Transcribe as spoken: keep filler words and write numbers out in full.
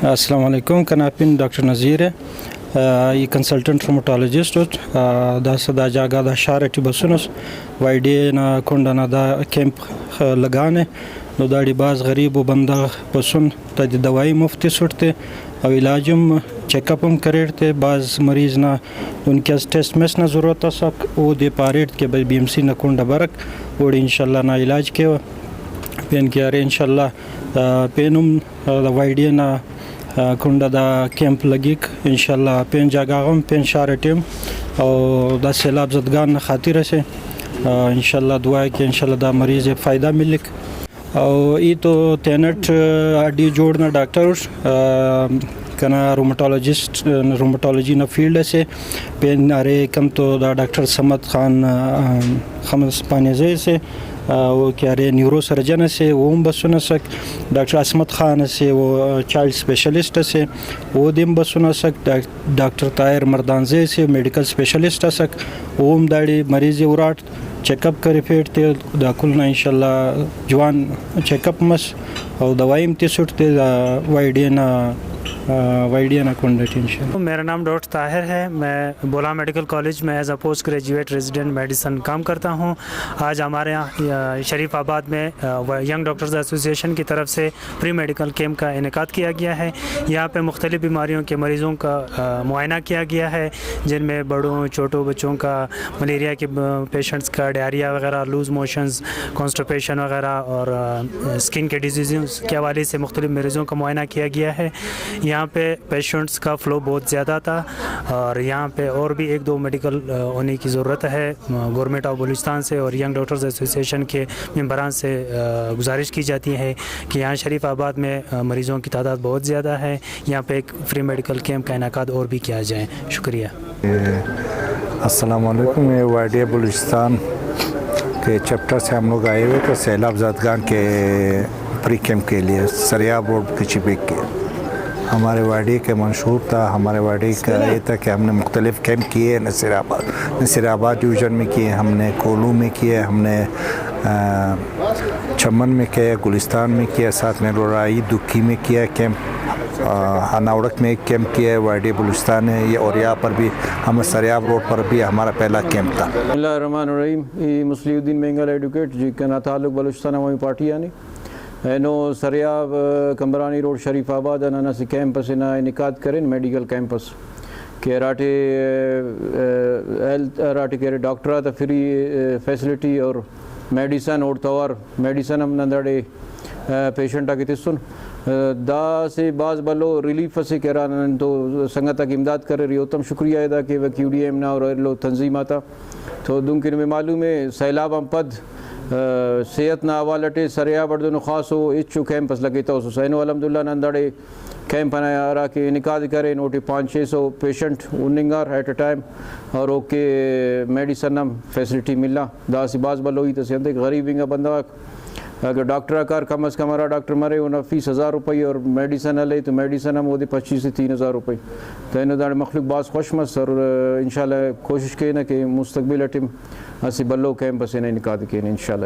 السلام علیکم، کنا پن ڈاکٹر نذیر ءِ۔ آ، ای کنسلٹنٹ رومٹالوجسٹ اٹ۔ آ، داسہ دا جاگہ دا شار ٹی بسونس، وائی ڈی اے نا کنڈ ئنا دا کیمپ لگانے۔ نو داڑے بھاز غریب و بندغ بسن، دادے دوائی مفت تسٹ تے، او علاج ہم، چیک اپ ہم کریٹ تے۔ بھاز مریض نا دنکہ اس ٹیسٹ میس نا ضرورت ئسک، اودے پاریٹ کہ بھئی بی ایم سی نا کنڈ آ برک، اوڑے انشاءاللہ نا علاج کیوہ۔ پین کہ ارے انشاءاللہ، آ، پین ہم، آ، دا وائی ڈی اے نا، آ، کنڈ آ دا کیمپ لگیک۔ انشاءاللہ پین جاگہ غا ہم، پین شار ٹی ہم، او دا سیلاب زدگان نا خاطر اسے۔ آ، انشاءاللہ دعا ءِ کہ انشاءاللہ دا مریض ءِ فائدہ ملک۔ او ای تو تینٹ ہڈی جوڑ نا ڈاکٹر اُس، آ، کنا رومٹالوجسٹ، رومٹالوجی نا فیلڈ اسے۔ پین ارے کن تو دا ڈاکٹر صمد خان، آ، خمس پانیزئی اسے، آ، او کہ ارے نیورو سرجن اسے، او ہم بسن اسک۔ ڈاکٹر عصمت خان اسے، او چائلڈ اسپیشلسٹ اسے، اودے ہم بسن اسک۔ ڈاک-، ڈاکٹر طاہر مردانزئی اسے، میڈیکل اسپیشلسٹ اسک، او ہم داڑے مریض ءِ اراٹ چیک اپ کرفیٹ تے۔ دا کل نا انشاءاللہ جوان چیک اپ مس، او دوائی ہم تسٹ تے۔ دا وائی ڈی اے نا، آ، وائی ڈی اے نا کنڈ ٹی انشاءاللہ۔ میرا نام ڈاکٹر طاہر ہے، میں بھولا میڈیکل کالج میں as a post graduate resident medicine کام کرتا ہوں۔ آج ہمارے یہاں، آ، شریف آباد میں، آ، ینگ ڈاکٹرز ایسوسی ایشن کی طرف سے پری میڈیکل کیمپ کا انعقاد کیا گیا ہے۔ یہاں پہ مختلف بیماریوں کے مریضوں کا، آ، معائنہ کیا گیا ہے، جن میں بڑوں، چھوٹوں، بچوں کا، ملیریا کے، آ، پیشنٹس کا، ڈائریا وغیرہ، لوز موشنز، کانسٹیپیشن وغیرہ اور، آ، اسکن کے ڈیزیزز کے حوالے سے مختلف مریضوں کا معائنہ کیا گیا ہے۔ یہاں پہ پیشنٹس کا فلو بہت زیادہ تھا اور یہاں پہ اور بھی ایک دو میڈیکل، آ، ہونے کی ضرورت ہے۔ آ، گورنمنٹ آف بلوچستان سے اور ینگ ڈاکٹرز ایسوسی ایشن کے ممبران سے، آ، گزارش کی جاتی ہے کہ یہاں شریف آباد میں، آ، مریضوں کی تعداد بہت زیادہ ہے، یہاں پہ ایک فری میڈیکل کیمپ کا انعقاد اور بھی کیا جائے۔ شکریہ۔ السلام علیکم، یہ وائی ڈی اے بلوچستان کے چیپٹر سے ہم لوگ آئے ہوئے تھے سیلاب زدگان کے پری کیمپ کے لیے، سریاب روڈ کچی بیک کے۔ ہمارے وائی ڈی اے کے منشور تھا، ہمارے وائی ڈی اے کا یہ تھا کہ ہم نے مختلف کیمپ کیے ہیں نصیر آباد، نصیر آباد ڈویژن میں کیے، ہم نے کولو میں کیے، ہم نے، آ، چمن میں کیا، گلستان میں کیا، ساتھ میں رورائی دکی میں کیا کیمپ۔ آ، ہناوڑک میں ایک کیمپ کیا ہے، وائی ڈی اے بلوچستان ہے یہ، اور یہاں پر بھی ہم سریاب روڈ پر بھی ہمارا پہلا کیمپ تھا۔ بسم اللہ الرحمن الرحیم۔ ای مصلح الدین مینگل ایڈوکیٹ جی کنا تعلق بلوچستان عوامی پارٹی آنی۔ اینو سریاب، آ، کمبرانی روڈ شریف آباد آ نن اسہ کیمپ اسے نا انعقاد کرین، میڈیکل کیمپ اس کہ ہراٹے، آ، ہیلتھ ہراٹے کہ ارے ڈاکٹر آتا فری، آ، فیسلٹی اور میڈیسن اوڑتوار میڈیسن ہم نن داڑے، آ، پیشنٹ آک تسن۔ آ، دا اسہ بھاز بھلو ریلیف اسے کہ ہرا نن تو سنگت آک امداد کریر، اوتم شکریہ ادا کیوہ کیو ڈی ایم نا اور ایلو تنظیم آتا۔ تو دنکہ نمے معلوم ءِ سیلاب آن پد، آ، صحت نا حوالہ ٹی سریاب اٹ دنو خاصو ہچو کیمپ اس لگتوسس۔ اینو الحمدللہ نن داڑے کیمپ ئنا ہرا کہ انعقاد کرین، اوٹی پانچ چھ سو پیشنٹ ہننگار ایٹ اے ٹائم، اور اوکے میڈیسن ہم فیسلٹی ملا۔ دا اسہ بھاز بھلو ہیت اسے، انتئے کہ غریب انگا بندغ آک اگر ڈاکٹر آ کار کم از کم ہرا ڈاکٹر مرے اونا فیس ہزار روپئی اور میڈیسن ہلے تو میڈیسن ہم اودے پچیس سے تین ہزار روپئی۔ تو اینو داڑے مخلوق بھاز خوش مس اور انشاءاللہ کوشش کینہ کہ مستقبل اٹی ہم اسہ بھلو کیمپ اسے نا انعقاد کینہ انشاءاللہ۔